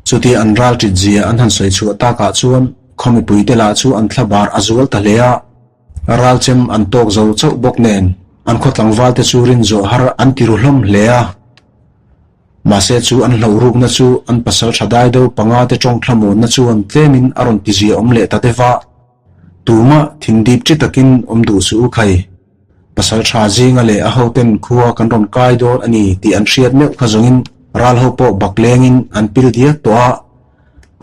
Chutia an ral ṭit zia an han sawi chhuah takah chuan khaw mipuite lah chu an thlabar a zual ta hle a. Ralchem an tawk zo chauh bawk nen an khaw tlangvalte chu rin zawh har an ti ru hlawm hle a. Mahse chu an hlauh rukna chu an pasal tha dai deuh panga te tawng thlamuanna chuan tlemin a rawn ti zia awm leh ta deuh a. Tumah thindip chi takin awm duh suh u khai. Pasal tha zinga leh a hoten khua kan rawn kai dawn a ni tih an hriat meuh kha zawngin ral ho pawh bak lengin an pil diak tawh a.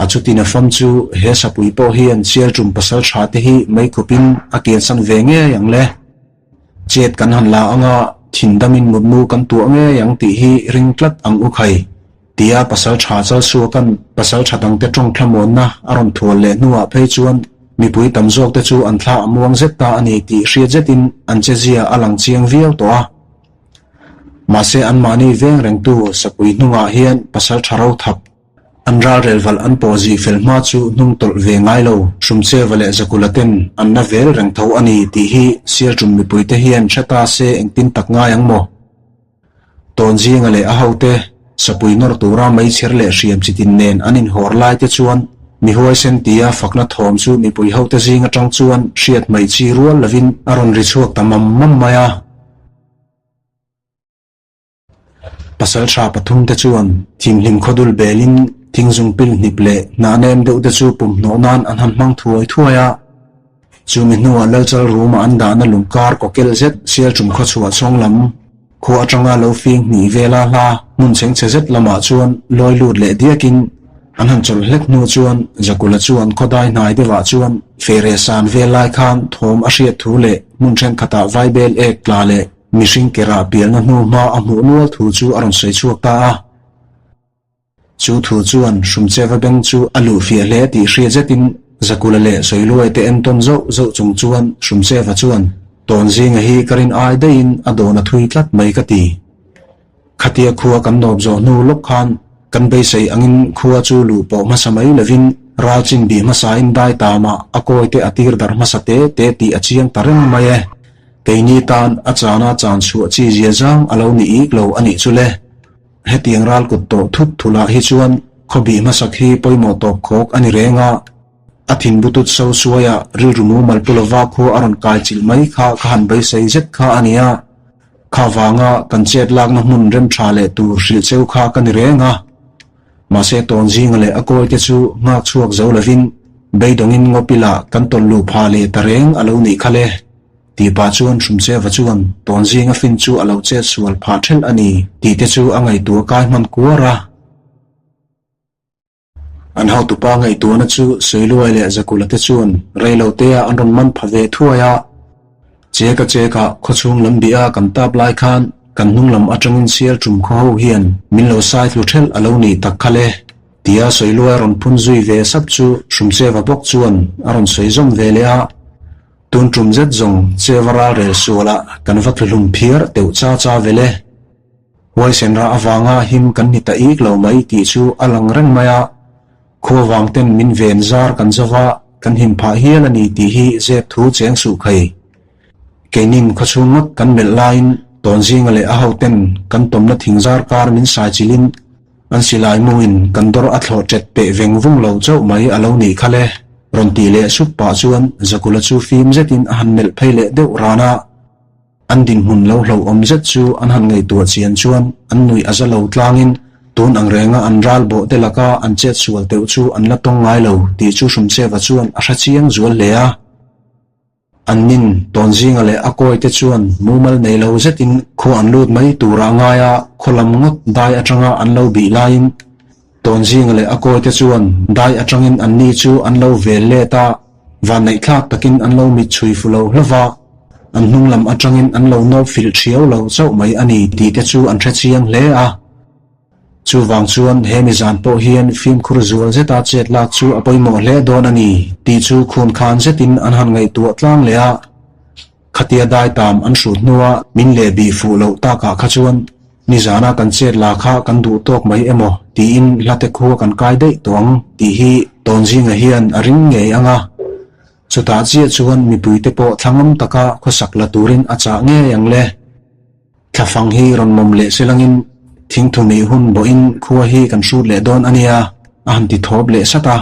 A chutin a fam chu he sapui pawh hian Sialṭum pasal tha te hi meikhupin a kiansan ve ngei ang le. Chet kan han la anga thindamin mutmu kan tuah ngei ang tih hi ring tlat ang u khai. Tia pasal tha Chalsuaka'n pasal tha dangte tawng thlamuanna a rawn thual leh hnuah phei chuan mipui tam zawkte chu an thla a muang zet ta a ni tih hriat zetin an chezia a lang chiang viau tawh a. Mahse anmahni veng rengtu sapui hnungah hian pasal tha ro thap An ralrel valh an pawh zih fel hma chu hnung tawlh ve ngai lo, Hrumcheva leh Zakula ten an la vel reng tho a ni tih hi Sialṭum mipuite hian hre ta se engtin tak ngai ang maw? Tawnzinga leh a hote sapui nawr tura meichher leh hriam chitin nen an inhawr lai te chuan mi huaisen tia fakna thawm chu mipui hote zing atang chuan hriat hmaih chi rual lovin a rawn ri chhuak ta mam mam mai a. Pasal tha pathumte chuan thimhlim khawdul belin thingzung pil hnip leh hnah nem deuhte chu pumhnawh nan an han hmang thuai thuai a. Chumi hnuah Lalchal ruma an dahna lungkar kawkel zet Sialṭum khawchhuah chhawng lam khua atanga lo fing hnih vela hla hmun chhengchhe zet lamah chuan lawi lut leh diakin an han chawlh hlek hnu chuan Zakula chuan khawdai hnai deuhah chuan fehre san vel lai khan thawm a hriat thu leh hmun thenkhatah vaibel ek tla leh Mihring kerah pialna hnu hma a hmuh nual thu chu a rawn sawi chhuak ta a. Chu thu chuan Hrumcheva beng chu a luh fiah hle tih hriat zetin Zakula leh Sawiluai te entawn zauh zauh chung chuan Hrumcheva chuan, Tawnzinga hi ka rin ai daihin a dawn a thui tlat mai ka ti. Khatia khua kan nawp zawh hnu lawk khan kan beisei angin khua chu luh pawh hmasa mai lovin ral chin bih hmasain dai tamah a kawi te a tir darh hmasa te te tih a chiang ta reng mai e. Keini tan a chana chan chhuah chi zia zang a lo ni ik lo a nih chu le. Hetiang ral kut tawh thut thulah hi chuan khaw bih hmasak hi pawimawh tawp khawk a ni reng a. A thin butut so suaia rilru mumal pu lova khua a rawn kai chilh mai kha ka han beisei zet kha a nia. Kha vanga kan chet lakna hmun rem tha leh tur hrilh cheu kha ka ni reng a. Mahse tawnzinga leh a kawite chu nghak chhuak zo lovin beidawngin ngawpila kan tawlh luh phah leh ta reng a lo nih kha le. Tih pah chuan Hrumcheva chuan tawnzinga fin chu a lo chet sual phah thelh a ni tih te chu a ngaihtuah kai hman kuar a. An hotupa ngaihtuahna chu Sawiluai leh Zakula te chuan reilotea an rawn man pha ve thuai a. Cheka cheka khawchhung lam bih a kan tap lai khan kan hnung lam atangin sial tum khaw ho hian min lo sai thlu thelh a lo nih tak kha le tia Sawiluai rawn phun zui ve sap chu Hrumcheva bawk chuan a rawn sawi zawm ve leh a. Tun tum zet zawng Cheva ral rel sualah kan va tlu hlum phiar teuh cha cha ve le. Huaisen rah avanga him kan ni ta ik lo mai tih chu a lang reng mai a, khua vang ten min ven zar kan zova kan him phah hial a ni tih hi zep thu cheng suh khai. Keinin khawchhung ngawt kan melh laiin Tawnzinga leh a hoten kan tawmna thing zar kar min sai chilin an silai mungin kan dawr a thlawh ṭet peh veng vung lo chauh mai a lo nih kha le. Rawn tih leh sup pah chuan Zakula chu fim zetin a han melh phei leh deuh ran a. An dinhmun lo hlauhawm zet chu an han ngaihtuah chian chuan an nuih a za lo tlangin tun ang renga an ral bawh te laka an chet sual teuh chu an la tawng ngai lo tih chu Hrumcheva chuan a hre chiang zual hle a. An nin Tawnzinga leh a kawi te chuan mumal nei lo zetin khua an lut mai tura ngai a, khaw lam ngawt dai atanga an lo bih laiin Tawnzinga leh a kawi te chuan dai atangin an ni chu an lo vel let a, Vanneihthlak takin an lo mit chhui fu lo hlauh a, an hnung lam atangin an lo nawp filh thiau lo chauh mai a ni tih te chu an hre chiang hle a. Chuvang chuan he mizan pawh hian fimkhur zual zeta chet lak chu a pawimawh hle dawn a ni tih chu khun khan zetin an han ngaihtuah tlang leh a. Khatia dai tam an hrut hnua min leh bih fuh loh takah kha chuan nizana kan chet la kha kan duh tawk mai emaw tiin hlate khua kan kai daih tawh ang tih hi Tawnzinga hian a ring ngei ang a. Chutah chiah chuan mipuite pawh thlangam taka khawsak la turin a chah ngei ang le. Thlafang hi rawn mawm leh se langin thingthu mih hun bawhin khua hi kan hrut leh dawn a nia. a han ti thawp leh sat a.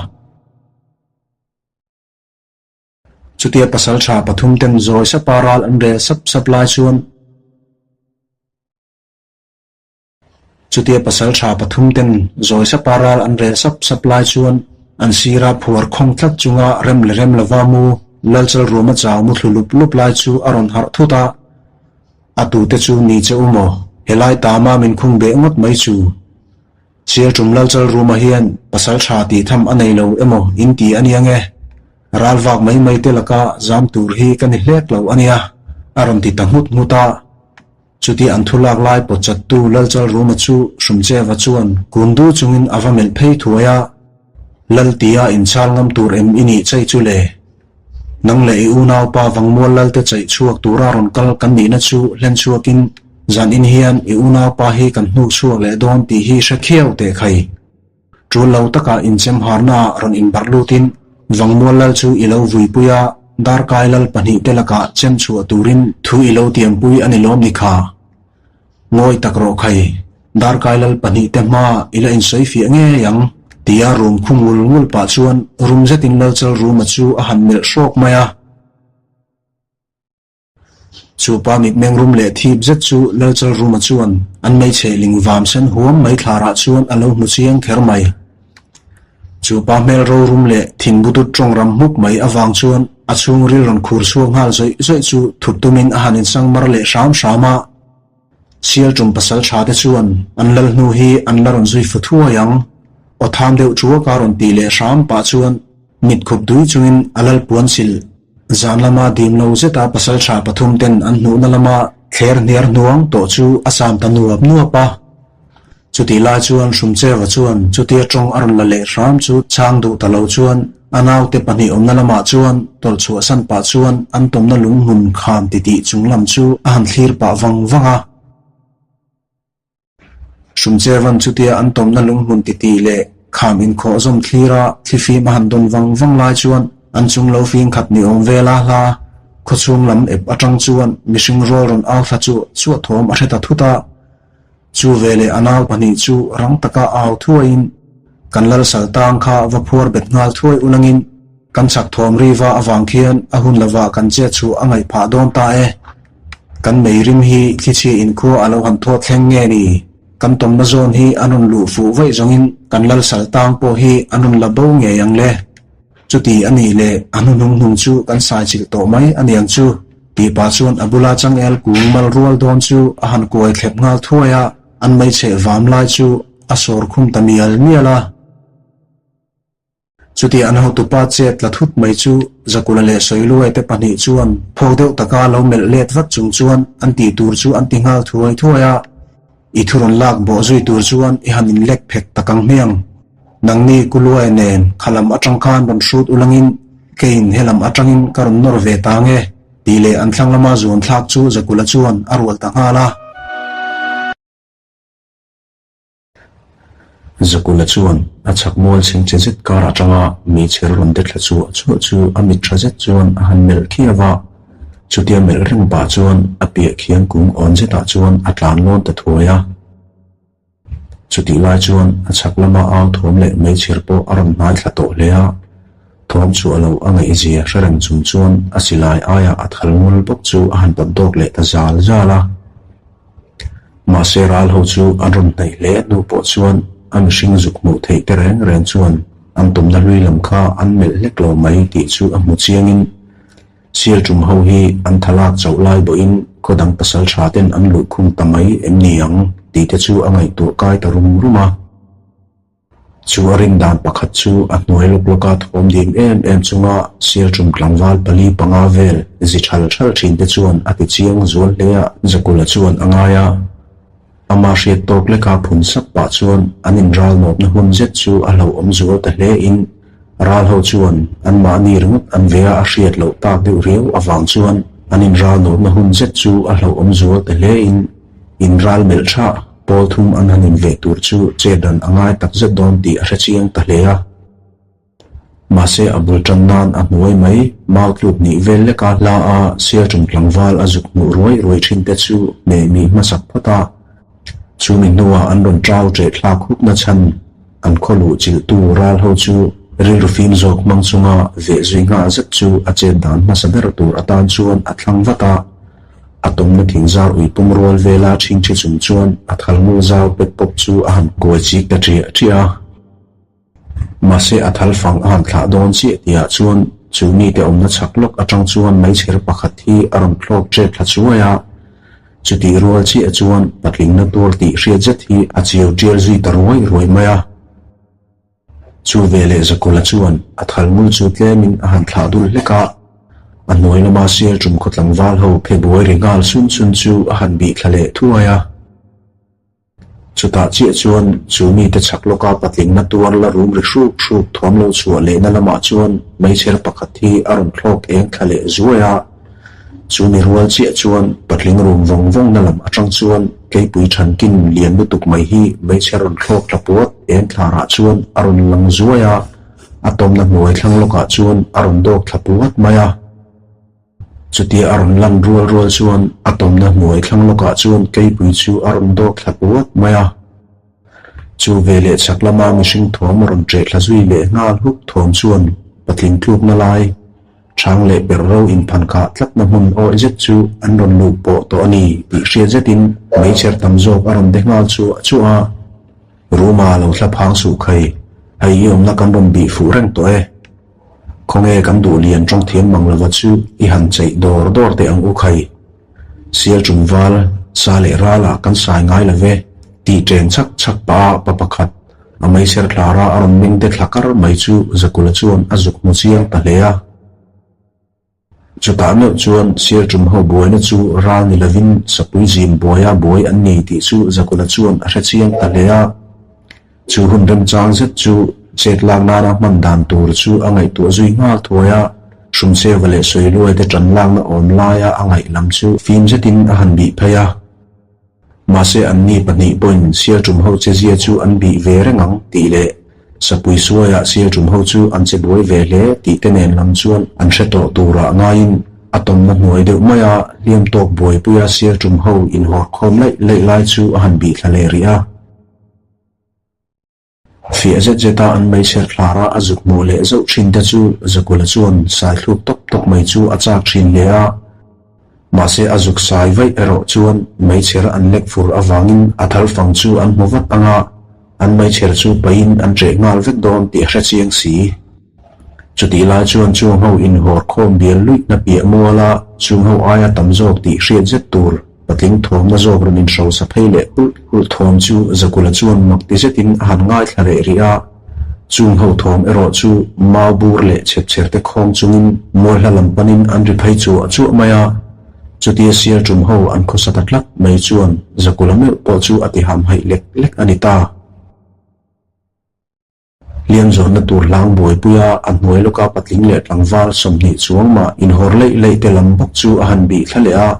Chutia pasalṭha pathumten zawi sapa ral an rel sap sap lai chuan, Chutia pasalṭha pathumten zawi sapa ral an rel sap sap lai chuan an sira phuar khawng tlat chunga rem leh rem lova mu Lalchal ruama chau mu thlu lup lup lai chu a rawn harh thut a, A tute chu ni che u maw? Helai tama min khung beh ngawt mai chu. Sialṭum Lalchal ruma hian pasalṭha tih tham a nei lo emaw in ti a nia nge? Ral vak mai mai te laka zam tur hi ka ni hlek lo a nia, a rawn ti ta nghut nghut a. Chuti an thu lak lai pawt chattu Lalchal Ruma chu Hrumcheva chuan kun du chungin a va melh phei thuai a, Lal tia inchhal ngam tur em i nih chei chu le? Nang leh i unaupa Vangmual Lalte chaih chhuak tura rawn kal kan nihna chu hlen chhuakin zan in hian i unaupa hi kan hnuk chhuak leh dawn tih hi hre khiau teh khai. Tul lo taka inchem harnaah rawn inbarh lutin Vangmual Lal chu i lo vuipui a, Darkai Lal pahnihte lakah chem chhuah turin thu i lo tiampui a ni lawm ni kha. Ngawi tak rawh khai, Darkai Lal pahnihte hma i la insawi fiah ngei ang, tia rum khu ngul ngul pah chuan rum zetin Lalchal Ruma chu a han melh hrawk mai a. Chu pa mitmeng rum leh thip zet chu Lalchal Ruma chuan an hmeichhe ling vam sen huam mai thlarah chuan a lo hmu chiang kher mai. Chu pa hmel ro rum leh thin butut tawng ram hmuk mai avang chuan a chhungril rawn khur chhuak nghal zawih zawih chu thut tumin a han insang mar leh hram hram a. Sialṭum pasal tha te chuan an lal hnu hi an la rawn zui fu thuai ang. Aw tham deuh thuaka rawn tih leh hram pah chuan mit khup dui chungin a lal puan sil. Zan lama dim lo zeta pasal tha pathum ten an hnuhna lama thler hniar hnuang tawh chu a sam ta nuap nuap a. Chutih lai chuan Hrumcheva chuan chutia tawng a rawn la leh hram chu chhang duh ta lo chuan a naute pahnih awmna lamah chuan tawlh chhuahsan pah chuan an tawmna lunghmun kham titih chung lam chu a han thlir pah vang vang a. Hrumchevan chutia an tawmna lunghmun titih leh kham inkhawh zawm thlira thlifim a han dawn vang vang lai chuan an chung lo fing khat ni awm vel a hla khawchhung lam ep atang chuan mihring rual rawn au thla chu chuah thawm a hre ta thut a. Chu veleh a nau pahnih chu rang taka au thuaiin kan lal sal tang kha va phuar bet nghal thuai ulangin kan chak thawm riva avang khian a hun lovah kan chet chhuah a ngaih phah dawn ta e. Kan mei rim hi thlichhia inkhua a lo han thawt thleng nge ni? Kan tawmna zawn hi an rawn luh fuh vaih zawngin kan lal sal tang pawh hi an rawn la bo ngei ang le. Chuti a nih leh a hnuhnung hnung chu kan saichilh tawh mai a niang chu, tih pah chuan a bula changel kung mal rual dawn chu a han kuai thlep nghal thuai a, an meicheh vam lai chu a sawr khum ta mial mial a. Chuti an hotupa chet tla thut mai chu Zakula leh Sawiluai te pahnih chuan phawk deuh taka lo melh let vat chung chuan an tih tur chu an ti nghal thuai thuai a. I thu rawn lak bawh zui tur chuan i han inlek phek tak ang hmiang. Nangni Kuluai nen kha lam atang khan rawn hrut ulangin keiin he lam atangin ka rawn nawr ve ta nge tih leh an thlang lama zuan thlak chu Zakula chuan a rual ta nghal a. Zakula chuan a chhak mual chhing che zet kar atanga meichher rawn de thla chuah chuah chu a mit tha zet chuan a han melh khiau a. Chutia melh reng pah chuan a piah khiang kung awn zetah chuan a tlan lawn ta thuai a. Chutih lai chuan a chhak lama au thawm leh meichher pawh a rawn hnai thla tawh hle a. Thawm chu a lo a ngaihzia hre reng chung chuan a silai aiah a thal ngul bawk chu a han pawt dawk leh ta zal zal a. Mahse ral ho chu an rawn hnaih hle hnu pawh chuan a mihring zuk hmuh theih te reng reng chuan an tumna hlui lam kha an melh hlek lo mai tih chu a hmu chiangin Sialṭum ho hi an thalak chauh lai bawhin khaw dang pasal tha ten an luh khung ta mai em ni ang tih te chu a ngaihtuah kai ta rum rum a. Chu a rin dan pakhat chu a hnuai lawk lawka thawm dim em em chunga Sialṭum tlangval pali panga vel zi ṭhal ṭhal ṭhin te chuan a ti chiang zual hle a. Zakula chuan a ngai a, ama hriat tawk leka phun sak pah chuan an inral nawpna hun zet chu a hlauhawm zual ta hle in ral ho chuan anmahni ringawt an ve a a hriat loh tak deuh riau avang chuan an inral nawpna hun zet chu a hlauhawm zual ta hle in inral melh thah pawl thum an han inveh tur chu chet dan a ngai tak zet dawn tih a hre chiang ta hle a. Mahse a bul tan nan a hnuai mai, mau tluk nih vel leka hla a Sialṭum tlangval a zuk hmuh ruai ruai thin te chu hneh mi hmasak phawt a. Chumi hnuah an rawn ṭau ṭeh thlak hupna chhan. an khaw luh chilhtu ral ho chu rilru fim zawk hmang chunga veh zui nghal zet chu a chet dan hmasa ber tur atan chuan a thlang vat a. A tawmna thingzar ui pum rual vela ṭhingṭhi chung chuan a thal ngul zau pet pawp chu a han kuai chik ta ṭiah ṭiah a. Mahse a thal fang a han thlah dawn chiah tihah chuan chu mite awmna chhak lawk atang chuan meichher pakhat hi a rawn thlawk ṭep thla chuai a. Chutih rual chiah chuan patlingna tuar tih hriat zet hi a chiau ṭial zui ta ruai ruai mai a. Chu veleh Zakula chuan a thal ngul chu tlemin a han thlah dul hlek a, a hnuai lama sial ṭum khaw tlangval ho phe buai ri nghal sun sun chu a han bih thla leh thuai a. Chutah chiah chuan chu mite chhak lawka patlingna tuar la rum ri hruk hruk thuam lo chhuah lehna lamah chuan meichher pakhat hi a rawn thlawk eng thla leh zuai a. Chu mi rual chiah chuan patling rum vawng vawngna lam atang chuan keipui thankin lian lutuk mai hi meichher rawn thlawk thla puat eng thlarah chuan a rawn lang zuai a, a tawmna hnuai thlang lawkah chuan a rawn dawk thla puat mai a. Chutia a rawn lan rual rual chuan a tawmna hnuai thlang lawkah chuan keipui chu a rawn dawk thla puat mai a. Chu veleh chhak lama mihring thuam a rawn ṭeh thla zui leh nghal huk thuam chuan patling tlukna lai Chhang leh per ro inphan khah tlatna hmun awih zet chu an rawn luh pawh tawh a ni tih hriat zetin meichher tam zawk a rawn de nghal chuah chuah a. Ruma lo thla phang suh khai, hei i awmna kan rawn bih fuh reng tawh e. Khawnge kan duh lian tawng thiam mang lova chu i han cheih dawr dawr teh ang u khai. Sial tum val, sa leh ralah kan sai ngai lo ve tih ṭeng chhak chhak pah a pa pakhat a meichher thlara a rawn meng de thla kar mai chu Zakula chuan a zuk hmu chiang ta hle a. Chutah meuh chuan sial tum ho buaina chu ral ni lovin sapui zim buaia buai an ni tih chu Zakula chuan a hre chiang ta hle a. Chu hun remchang zet chu chet lak nana hman dan tur chu a ngaihtuah zui nghal thuai a, Hrumseva leh Sawiluai te ṭan lakna awm laia a ngaih lam chu fim zetin a han bih phei a. Mahse anni pahnih pawhin sialṭum ho che zia chu an bih ve reng ang tih leh Sapui suaiah sialṭum ho chu an che buai ve hle tih te nen lam chuan an hre tawh turah ngaiin a tawmna hnuai deuh maia hliam tawk buaipuia sialṭum ho inhawrkhawm laih laih lai chu a han bih thla leh rih a. Fiah zet zeta an meichher thlara a zuk hmuh leh zauh thin te chu Zakula chuan sai thluk tawp tawp mai chu a chak thin hle a. Mahse a zuk sai vaih erawh chuan meichher an lek fur avangin a thal fang chu an hmu vat ang a, an meichher chu paihin an ṭeh nghal vek dawn tih a hre chiang si. Chutih lai chuan chung ho inhawr khawm bial luihna piah muala chung ho aia tam zawk tih hriat zet tur patling thawmna zawk rawn inhrosa phei leh hulh hulh thawm chu Zakula chuan mak ti zetin a han ngaithla reh rih a. Chung ho thawm erawh chu mau bur leh chhepchher te khawng chungin mual hla lam panin an ri phei chuah chuah mai a. Chutia sial tum ho an khawsa ta tlat mai chuan Zakula meuh pawh chu a ti hamhaih lek lek a ni ta. Hliam zawnna tur hlang buaipuia a hnuai lawka patling leh tlangval 20 chuang mah inhawr leih leih te lam bawk chu a han bih thla leh a.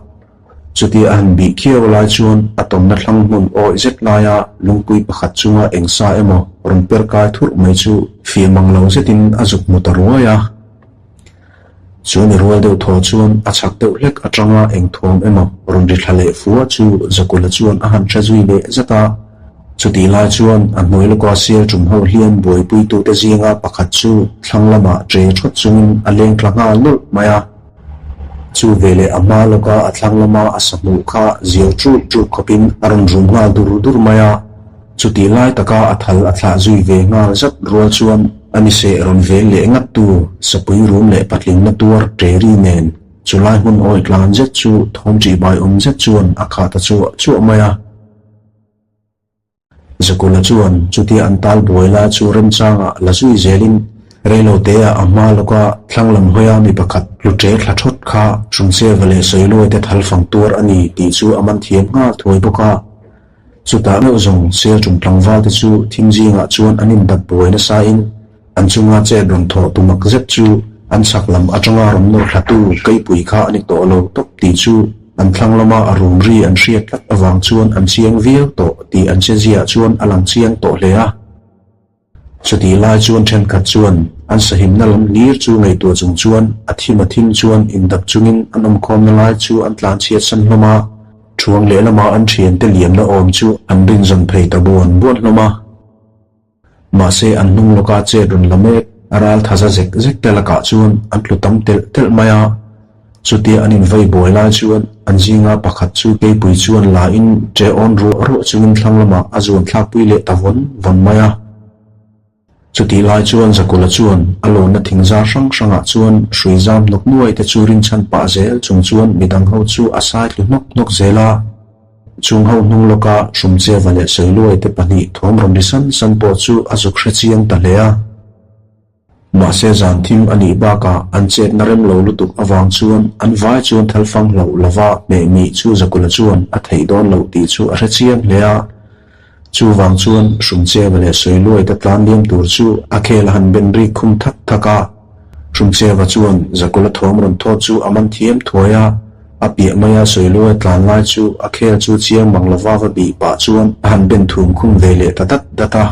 Chutia a han bih khiau lai chuan a tawmna thlang hmun awih zet laia lungpui pakhat chunga eng sa emaw rawn per kai thurh mai chu fiah mang lo zetin a zuk hmu ta ruai a. Chu ni rual deuh thaw chuan a chhak deuh hlek atanga eng thawm emaw rawn ri thla leh fua chu Zakula chuan a han hre zui leh zat a. Chutih lai chuan a hnuai lawka sial tum ho hliam buaipuitute zinga pakhat chu thlang lamah ṭe ṭhawt chungin a leng thla nghal nawlh mai a. Chu veleh a hma lawka a thlang lama a sa hmuh kha zial ṭut ṭut khawpin a rawn rum nghal dur dur mai a. Chutih lai taka a thal a thlah zui ve nghal zat rual chuan a ni seh rawn vel leh ngat tu sapui rum leh patlingna tuar ṭeri nen chulai hmun awi tlan zet chu thawm ṭihbai awm zet chuan a khah ta chuah chuah mai a. Zakula chuan chutia an tal buai lai chu remchangah la zui zelin reiloteah a hma lawka thlang lam hawia mi pakhat hluṭe thla ṭhawt kha Hrumseva leh Sawiluaite thal fang tuar a ni tih chu a man thiam nghal thuai bawk a. Chutah meuh zawng Sialṭum tlangval te chu thim zingah chuan an indap buai nasain an chunga chet rawn thawh tu mak zet chu an chhak lam atanga rawn nawr thlatu keipui kha a ni tawh lo tawp tih chu an thlang lama a rum ri an hriat tlat avang chuan an chiang viau tawh tih an cheziah chuan a lang chiang tawh hle a. Chutih lai chuan thenkhat chuan an sahimna lam hlir chu ngaihtuah chung chuan a thim a thim chuan indap chungin an awmkhawmna lai chu an tlanchhiat san hlawm a, thuang lehlama an thiante liamna awm chu an rinzawn phei ta buan buan hlawm a. Mahse an hnung lawka chet rawn la mek a ral tha za zek zek te lakah chuan an tlu tam telh telh mai a. Chutia an invei buai lai chuan an zinga pakhat chu keipui chuan la in ṭe awn ruah ruah chungin thlang lamah a zuan thlakpui leh ta vawn vawn mai a. Chutih lai chuan Zakula chuan a lawnna thing zar hrang hrangah chuan hrui zam hnawk nuai te chu rinchhan pah zel chung chuan midang ho chu a sai tlu hnawk hnawk zel a. Chung ho hnung lawka Hrumcheva leh Sawiluai te pahnih thawm rawn ri san san pawh chu a zuk hre chiang ta hle a. Mahse zan thim a nih bakah an chetna rem lo lutuk avang chuan an vai chuan thalfang hlauh lova hmeh mih chu Zakula chuan a theih dawn loh tih chu a hre chiang hle a. Chuvang chuan Hrumcheva leh Sawiluai te tlan liam tur chu a khel a han ben rik khum thak thak a. Hrumcheva chuan Zakula thawm rawn thawt chu a man thiam thuai a, a piah maia Sawiluai tlan lai chu a khel chu chiang mang lova va bih pah chuan a han ben thum khum ve leh ta dat dat a.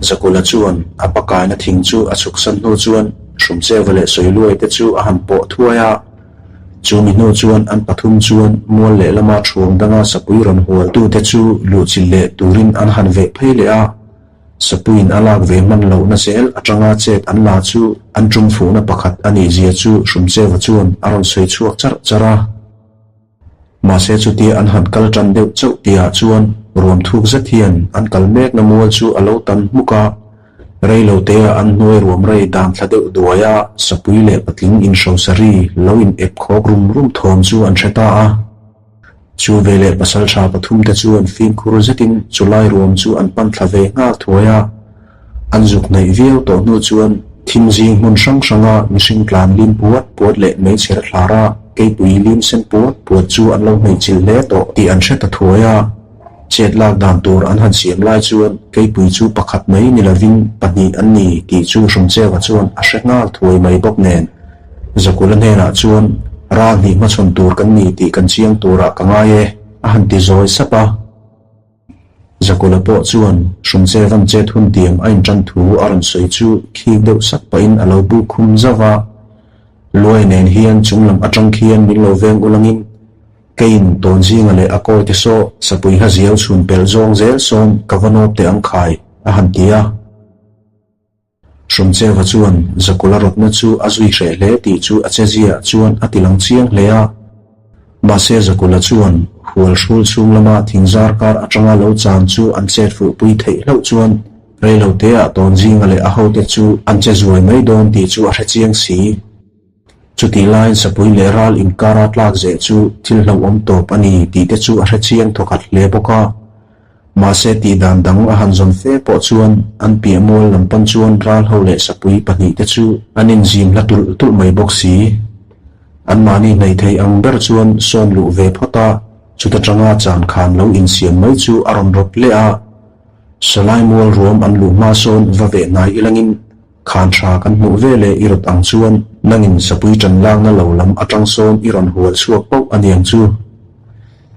Zakula chuan a pakaina thing chu a chhuksan hnu chuan Hrumcheva leh Sawiluai te chu a han pawh thuai a. Chumi hnu chuan an pathum chuan mual lehlama thuang danga sapui rawn hual tute chu luhchilh leh turin an han veh phei leh a. Sapuiin a lak ve hman lohna zel atanga chet an la chu an tumfuhna pakhat a nih zia chu Hrumcheva chuan a rawn sawi chhuak charh charh a. Mahse chutia an han kal tan deuh chauh tihah chuan ruam thuk zet hian an kal mekna mual chu a lo tan hmuk a, rei lo tea an hnuai ruam rei dan thla deuh duai a, sapui leh patling inhrosari lo in ep khawk rum rum thawm chu an hre ta a. Chu veleh pasaltha pathumte chuan fimkhur zetin chulai ruam chu an pan thla ve nghal thuai a. An zuk hnaih viau tawh hnu chuan thim zing hmun hrang hranga mihring tlan lim puat puat leh meichher thlara keipui lim sen puat puat chu an lo hnaih chilh hle tawh tih an hre ta thuai a. Chet lak dan tur an han siam lai chuan keipui chu pakhat mai ni lovin pahnih an ni tih chu Hrumcheva chuan a hre nghal thuai mai bawk nen Zakula hnenah chuan ral hnih hmachhawn tur kan ni tih kan chiang turah ka ngai e a han ti zawi sap a. Zakula pawh chuan Hrumchevan chet hun tiam a intan thu a rawn sawi chu khik deuh sak pahin a lo buk khum zauh a. Luai nen hian chung lam atang khian min lo veng ulangin keiin Tawnzinga leh a kawite saw sapui hla ziau chhun pelh zawng zel sawn ka va nawp teh ang khai a han ti a. Hrumcheva chuan Zakula rawtna chu a zui hreh hle tih chu a cheziah chuan a ti lang chiang hle a. Mahse Zakula chuan hual hrul chhung lama thingzar kar atanga lo chan chu an chet fuhpui theih hlauh chuan reiloteah Tawnzinga leh a hote chu an che zuai mai dawn tih chu a hre chiang si. Chutih laiin sapui leh ral inkara tlak zeh chu thil hlauhawm tawp a ni tih te chu a hre chiang thawkhat hle bawk a. Mahse tih dan dang a han zawn fe pawh chuan an piah mual lam pan chuan ral ho leh sapui pahnih te chu an inzim hla tulh tulh mai bawk si. Anmahni hnaih thei ang ber chuan sawn luh ve phawt a, chuta tanga chan khan lo insiam mai chu a rawn rawt leh a. Salai mual ruam an luh hma sawn va veh hnai ilangin Khan tha kan hmuh ve leh i rawt ang chuan nangin sapui tan lakna lo lam atang sawn i rawn hual chhuak pauh a niang chu.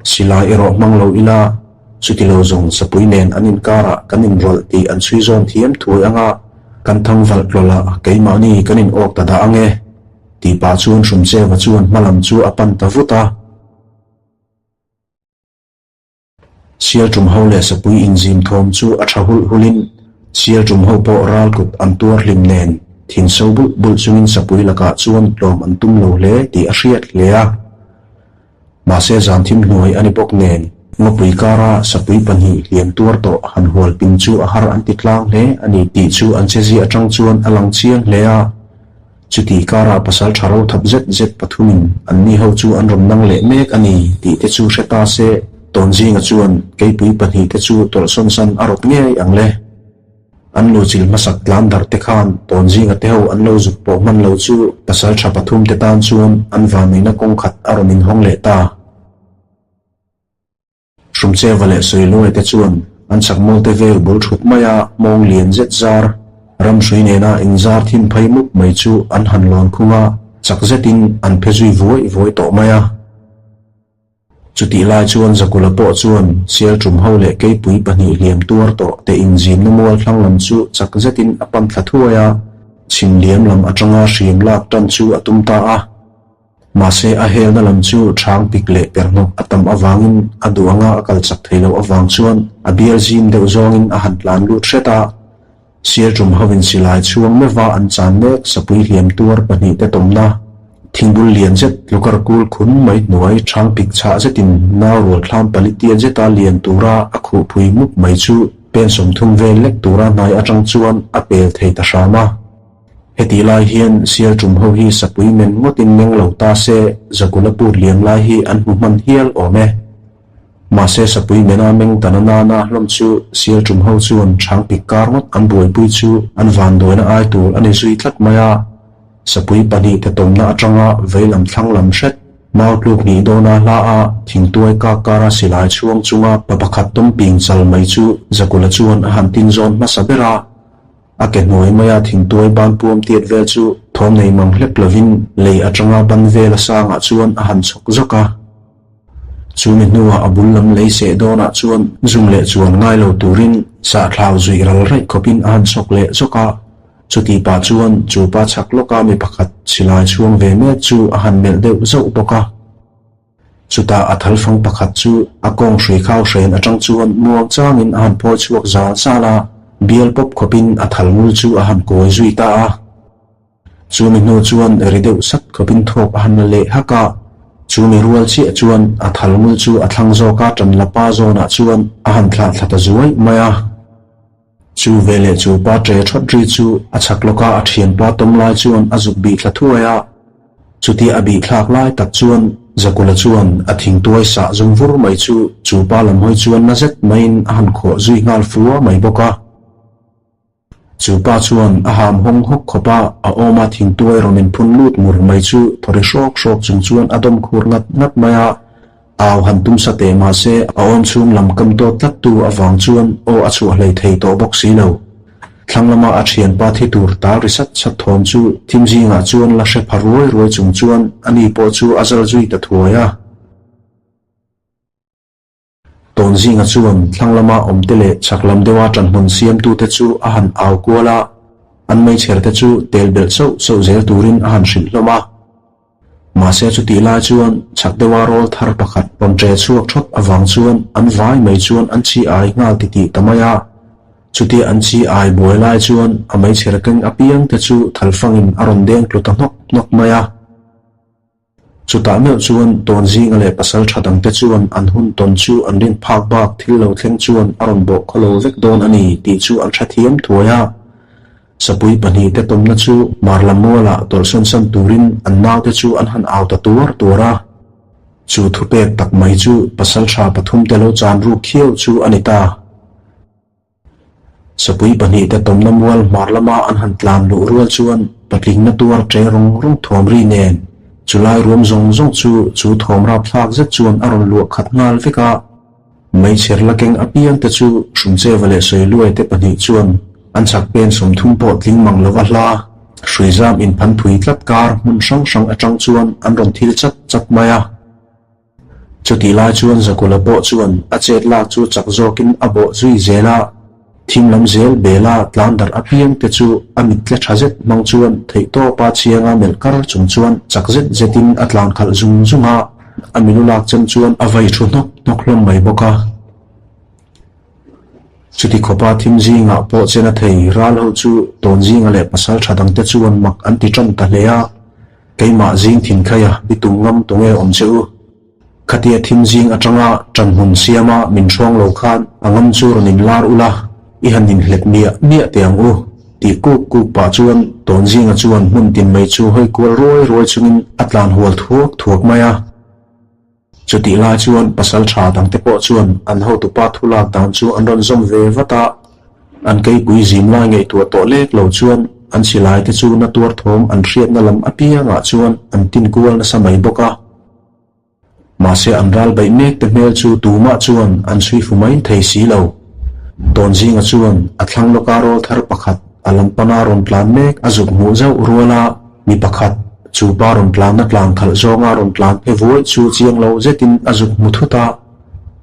Silai erawh hmang lo ila, chuti lo zawng sapui nen an inkarah kan inrawlh tih an chhui zawn thiam thuai anga kan thang valh tlawlh a keimahni kan in awk ta dah ang e, tih pah chuan Hrumcheva chuan hma lam chu a pan ta vut a. Sialṭum ho leh sapui inzim thawm chu a ṭha hulh hulhin Sialṭum ho pawh ral kut an tuar hlim nen thin so bulh bulh chungin sapui lakah chuan tlawm an tum lo hle tih a hriat hle a. Mahse zan thim hnuai a ni bawk nen ngawpui kara sapui pahnih hliam tuar tawh han hual pin chu a har an ti tlang hle a ni tih chu an chezi aṭang chuan a lang chiang hle a. Chutih karah pasal tha ro thap zet zet pathumin anni ho chu an rawn nang leh mek a ni tih te chu hre ta se, Tawnzinga chuan keipui pahnih te chu tawlhsawn san a rawt ngei ang le. An luchil hmasak tlan darh te khan Tawnzinga te ho an lo zuk pawh hman lo chu pasal tha pathum te tan chuan an vanneihna kawng khat a rawn inhawng leh ta. Hrumcheva leh Sawiluai te chuan an chakmawlte vel bul thut maia mawng lian zet zar, ramhrui nena inzar thin phei mup mai chu an han lawn khung a, chak zetin an phe zui vuai vuai tawh mai a. Chutih lai chuan Zakula pawh chuan Sialṭum ho leh Keipui pahnih hliam tuar tawh te inzimna mual thlang lam chu chak zetin a pan thla thuai a, chhim liam lam aṭanga hriam lak ṭan chu a tum ta a. Mahse, a helna lam chu chhang pik leh per hnawk a tam avangin a duh anga a kal chak thei loh avang chuan. a bial zim deuh zawngin a han tlan lut hret a. Sialṭum hovin silai chhuang meuha an chan mek sapui hliam tuar pahnihte tawmna thingbul lian zet tlukar kul khun mai hnuai ṭhang pik chhah zetin nau rual thlam pali tiat zeta lian tura a khuhpui mup mai chu pen 30 vel lek tura hnai aṭang chuan a pel thei ta hram a. Hetih lai hian sialṭum ho hi sapui men ngawtin meng lo ta se Zakula put liam lai hi an hmu hman hial awm e. Mahse sapui mena meng ta na nana hlawm chu sialṭum ho chuan chhang pik kar ngawt an buaipui chu an vanduaina ai tur a ni zui tlat mai a. Sapui pahnihte tawmna atanga veilam thlang lam hret, mau tluk hnih dawna hla a thingtuai kak kara silai chhuang chunga pa pakhat tawm ping chal mai chu Zakula chuan a han tin zawn hmasa ber a. A ke hnuai maia thingtuai ban puam tiat vel chu thawm nei mang hlek lovin lei atanga ban vela sangah chuan a han chhawk zawk a. Chumi hnuah a bul lam lei seh dawnah chuan zum leh chuan ngai lo turin sahthlau zuih ral raih khawpin a han chhawk leh zawk a. Chutih pah chuan chu pa chhak lawka mi pakhat silai chhuang ve mek chu a han melh deuh zauh bawk a. Chutah a thalfang pakhat chu a kawng hrui khau hren atang chuan muang changin a han phawi chhuak zal zal a, bial pawp khawpin a thal ngul chu a han kawi zui ta a. Chumi hnu chuan ri deuh sat khawpin thawk a han la leh hak a, chumi rual chiah chuan a thal ngul chu a thlang zawk a tan la pa zawnah chuan a han thlah thla ta zuai mai a. Chu veleh chu pa ṭe ṭhawt ri chu a chhak lawka a ṭhianpa tawm lai chuan a zuk bih thla thuai a. Chutia a bih thlak lai tak chuan Zakula chuan a thingtuai sah zum vur mai chu chu pa lam hawi chuan na zet maiin a han khawh zui nghal fua mai bawk a. Chu pa chuan a ham hawng hawk khawp a, a awma thingtuai rawn inphun lut ngur mai chu thawri hrawk hrawk chung chuan a dawm khur ngat ngat mai a. Au han tum sa teh mahse a awm chhung lam kam tawt tlat tu avang chuan aw a chhuah hlei thei tawh bawk si lo. Thlang lama a thianpa thi tur tal ri sat sat thawm chu thim zingah chuan la hre pha ruai ruai chung chuan ani pawh chu a zal zui ta thuai a. Tawn zinga chuan thlang lama awmte leh chhak lam deuha ṭanhmun siamtute chu a han au kual a, an meichher te chu tel belh sauh sauh zel turin a han hrilh hlawm a. Mahse chutih lai chuan chhak deuha rawl thar pakhat rawn ṭe chhuak ṭhawt avang chuan an vai mai chuan an chi ai nghal titih ta mai a. Chutia an chi ai buai lai chuan a meichher keng apiangte chu thalfangin a rawn deng tlu ta hnawk hnawk mai a. Chutah meuh chuan Tawnzinga leh pasal tha dangte chuan an hun tawn chu an rin phak bak thil lo thleng chuan a rawn bawh khaw lo vek dawn a ni tih chu an hrethiam thuai a. Sapui pahnihte tawmna chu mar lam mualah tawlhsawn san turin an naute chu an han au ta tuar tuar a. Chu thupek tak mai chu pasal tha pathumte lo chan ruk khiau chu a ni ta. Sapui pahnihte tawmna mual hmar lama an han tlan luh rual chuan patlingna tuar ṭe rawng rawng thawm ri nen chulai ruam zawng zawng chu chu thawm rapthlak zet chuan a rawn luah khat nghal vek a. Meichher la keng apiangte chu Hrumcheva leh Sawiluai te pahnih chuan an chhak pen 30 pawh tling mang lova hla hruizam inphan phui tlat kar hmun hrang hrang atang chuan an rawn thil chat chat mai a. Chutih lai chuan Zakula pawh chuan a chet lak chu chak zawkin a bawh zui zel a, thim lam zel bela tlan darh apiang te chu a mit tle tha zet hmang chuan theihtawpa chianga melh kar chung chuan chak zet zetin a tlan khalh zung zung a, a milu lak chem chuan a vai thu hnawk hnawk hlawm mai bawk a. Chuti khawpa thim zingah pawh chen a thei ral ho chu Tawnzinga leh pasal tha dangte chuan mak an ti tan ta hle a. Keimah zing thin khaia bitum ngam tu nge awm che u? Khatia thim zing atanga ṭanhmun siama min hrawng lo khan a ngam chu rawn inlar ula, i han inhlep miah miah teh ang u, tih kuk kuk pah chuan Tawnzinga chuan hmun tin mai chu hawi kual ruai ruai chungin a tlan hual thuak thuak mai a. Chutih lai chuan pasal tha dangte pawh chuan an hotupa thu lak dan chu an rawn zawm ve vat a, an keipui zim lai ngaihtuah tawh lek lo chuan an silai te chu na tuar thawm an hriatna lam apiangah chuan an tin kual nasa mai bawk a. Mahse an ral baih mek te hmel chu tumah chuan an chhui fu mai thei si lo. Tawnzinga chuan a thlang lawka rawl thar pakhat a lam pana rawn tlan mek a zuk hmuh zauh rual a, Mi pakhat, chu pa rawn tlanna tlan khalh zawnga rawn tlan phe vuai chu chiang lo zetin a zuk hmu thut a.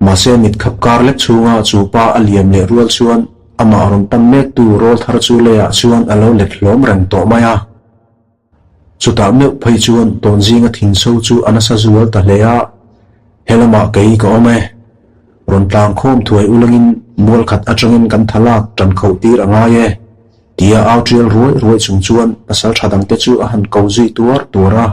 Mahse mit khap kar lek chhunga chu pa a liam leh rual chuan amah rawn pan mektu rawl thar chu leiah chuan a lo let hlawm reng tawh mai a. Chutah meuh phei chuan Tawnzinga thinso chu a nasa zual ta hle a, He lamah kei ka awm e. Rawn tlang khawm thuai ulangin Mual khat atangin kan thalak tan kho tir a ngai e, tia au tial ruai ruai chung chuan pasal tha dangte chu a han ko zui tuar tuar a.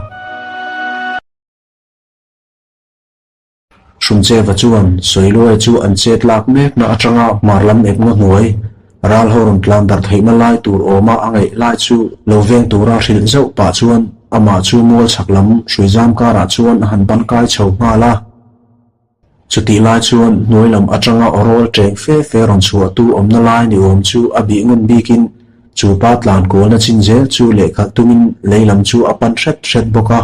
Hrumcheva chuan Sawiluai chu an chet lak mekna atanga hmar lam ep ngaw hnuai, ral ho rawn tlan darh theihna lai tur awma a ngaih lai chu lo veng tura hrilh zauh pah chuan amah chu mual chhak lam hruizam karah chuan a han ban kai chho nghal a. Chutih lai chuan hnuai lam atanga awrawl teng fe fe rawn chhuahtu awmna lai ni awm chu a bih ngun bikin chu pa tlan kualna chin zel chu lehkhalh tumin lei lam chu a pan hret hret bawk a.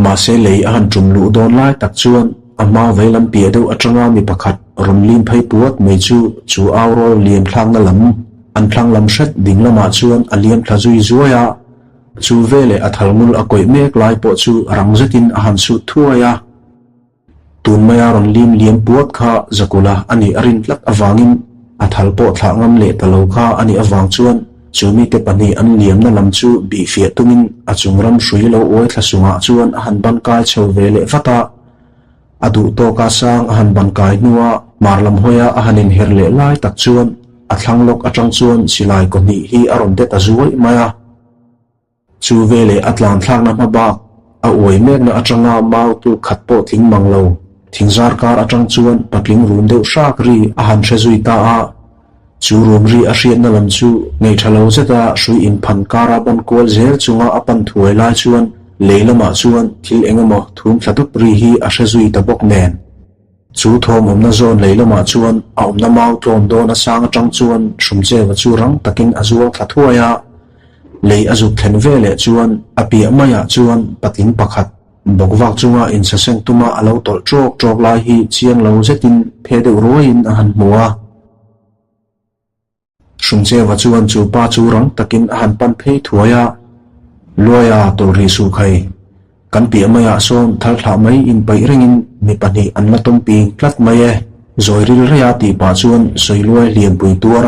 Mahse lei a han tum luh dawn lai tak chuan a hma vei lam piah deuh atanga mi pakhat rawn lim phei puat mai chu chu aurawl liam thlakna lam an thlang lam hret ding lamah chuan a liam thla zui zuai a. Chu veleh a thalngul a kawih mek lai pawh chu rang zetin a han sut thuai a. Tun maia rawn lim liam puat kha Zakula a nih a rin tlat avangin a thal pawh thlah ngam leh ta lo kha a nih avang chuan chu mite pahnih an liamna lam chu bihfiah tumin a chung ram hrui lo uai thla sungah chuan a han ban kai chho ve leh vat a. A duh tawka sang a han ban kai hnua hmar lam hawia a han inher leh lai tak chuan a thlang lawk atang chuan silai kaw hnih hi a rawn det a zuai mai a. Chu veleh a tlan thlakna hma bak a uai mekna atanga mau tu khat pawh tling mang lo. Thingzar kar atang chuan patling rum deuh hrak ri a han hre zui ta a. Chu rum ri a hriatna lam chu ngeihtha lo zeta hrui inphan kara ban kual zel chunga a pan thuai lai chuan lei lamah chuan thil eng emaw thum thla dup ri hi a hre zui ta bawk nen. Chu thawm awmna zawn lei lamah chuan a awmna mau tlawm dawn a sang atang chuan Hrumcheva chu rang takin a zuang thla thuai a. Lei a zuk thlen ve leh chuan a piah maiah chuan patling pakhat bawk vak chunga insaseng tuma a lo tawlh ṭawk ṭawk lai hi chiang lo zetin phe deuh ruaiin a han hmu a. Hrumcheva chuan chu pa chu rang takin a han pan phei thuai a, Luaia tawlh rih suh khai, kan piah maiah sawn thal thlah mai inpaih rengin mi pahnih an la tawm ping tlat mai e, zawi ril reia tih pah chuan Sawiluai hliampui tuar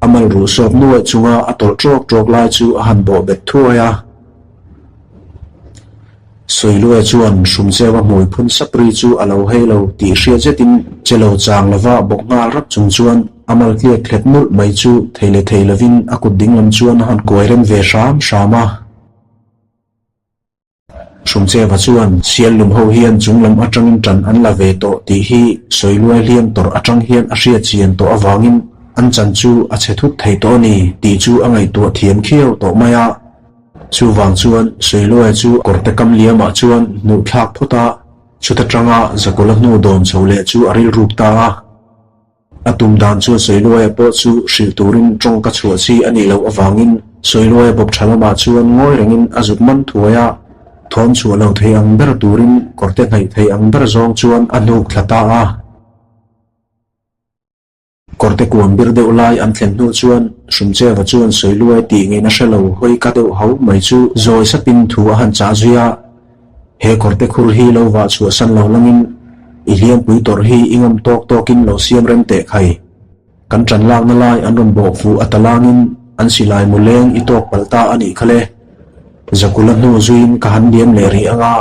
a mal ruh sawp nuaih chunga a tawlh ṭawk ṭawk lai chu a han bawh bet thuai a. Sawiluai chuan Hrumcheva hmui phun sap ri chu a lo hei lo tih hriat zetin che lo chang lova bawk nghal rap chung chuan a mal tliak thlet nulh mai chu thei leh thei lovin a kut dinglam chuan a han kuai rem ve hram hram a. Hrumcheva chuan sial lum ho hian chung lam atangin tan an la ve tawh tih hi Sawiluai hliam tawrh atang hian a hriat chian tawh avangin an chan chu a chhe thut thei tawh a ni tih chu a ngaihtuah thiam khiau tawh mai a. Chuvang chuan Sawiluaia chu kawrte kam liamah chuan hnuh thlak phawt a, chuta tanga Zakawla hnu dawn chho leh chu a rilruk ta a. A tum dan chuan Sawiluaia pawh chu hrilh turin tawngka chhuah chi a nih loh avangin Sawiluaia bawp tha lamah chuan ngawi rengin a zuk man thuai a, thawm chhuah lo thei ang ber turin kawrte hnaih thei ang ber zawng chuan a hnuk thla ta a. Kawrte kuam bir deuh lai an thlen hnu chuan Hrumcheva chuan Sawiluai tih ngeina hre lo hawi ka deuh ho mai chu zawi sapin thu a han chah zui a, He kawrte khur hi lo vah chhuah san lo langin i hliampui tawrh hi i ngam tawk tawkin lo siam rem teh khai. Kan ṭan lakna lai an rawn bawh fuh a ta langin an silai mu leng i tawk palh ta a nih kha le. Zakula hnu zuiin ka han liam leh rih anga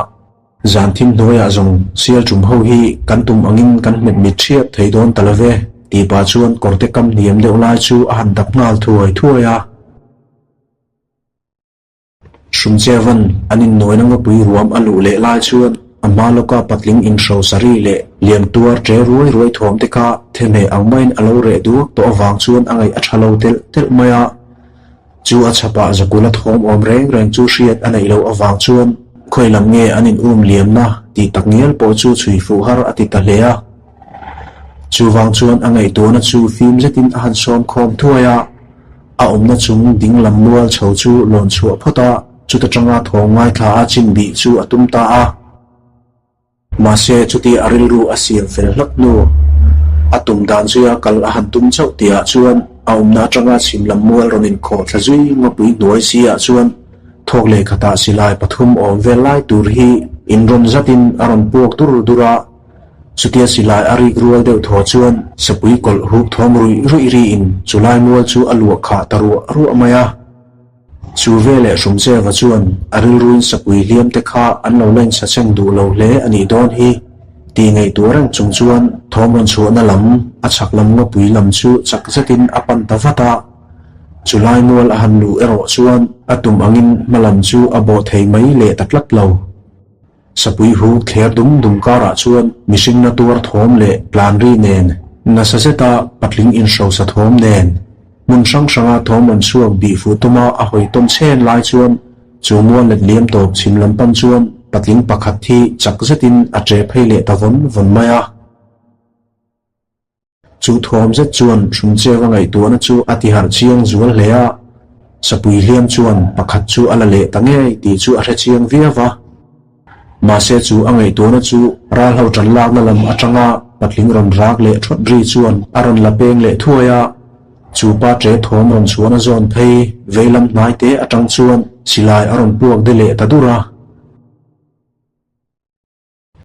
zan thim hnuaiah zawng sial ṭum ho hi kan tum angin kan hmet mit ṭhiap thei dawn ta lo ve tih pah chuan kawrte kam hniam deuh lai chu a han dap nghal thuai thuai a. Hrumchevan an innuaina ngawpui ruam a luh leh lai chuan a hma lawka patling inhro sari leh liam tuar ṭe ruai ruai thuam te kha themeh ang maiin a lo reh duak tawh avang chuan a ngaih a ṭha lo telh telh mai a. Chu a chhapah Zakula thawm awm reng reng chu hriat a neih loh avang chuan khawi lam nge an in um liamna tih tak ngial pawh chu chhui fuh har a ti ta hle a. Chuvang chuan a ngaihtuahna chu fim zetin a han sawm khawm thuai a. A awmna chung ding lam mual chho chu lawn chhuah phawt a, chuta tanga thawng ngaithla a chin bih chu a tum ta a. Mahse, chuti a rilru a siam fel hlak hnu, a tum dan zuia kal a han tum chauh tihah chuan a awmna atanga chhim lam mual rawn inkhawh thla zui ngawpui hnuai si ah chuan thawk leh khatah silai pathum awm vel lai tur hi inrawn zatin a rawn puak dur dur a. Chutia silai a rik rual deuh thaw chuan sapui kawlh huk thawm ruih ruih riin chulai mual chu a luah khah ta ruah ruah mai a. Chu veleh Hrumcheva chuan a rilruin sapui hliam te kha an lo la insacheng duh lo hle a nih dawn hi. Tih ngaihtuah reng chung chuan thawm rawn chhuahna lam, a chhak lam ngawpui lam chu chak zetin a pan ta vat a. Chu lai mual a han luh erawh chuan a tum angin hma lam chu a bawh thei mai leh ta tlat lo. Sapui hu thler dum dum karah chuan mihring na tuar thawm leh tlan ri nen, nasa zeta patling inhrosa thawm nen, hmun hrang hranga thawm rawn chhuak bih fuh tuma a hawi tawm chhen lai chuan Chu mual let liam tawp chhim lam pan chuan patling pakhat hi chak zetin a ṭe phei leh ta vawn vawn mai a. Chu thuam zet chuan Hrumcheva ngaihtuahna chu a tiharh chiang zual hle a, Sapui hliam chuan pakhat chu a la leh ta ngei tih chu a hre chiang viau va. Mahse chu a ngaihtuahna chu ralho ṭan lakna lam aṭanga patling rawn rak leh ṭhawt ri chuan a rawn la peng leh thuai a. Chu pa ṭe thawm rawn chhuahna zawn phei veilam hnai te aṭang chuan silai a rawn puak de leh ta dur a.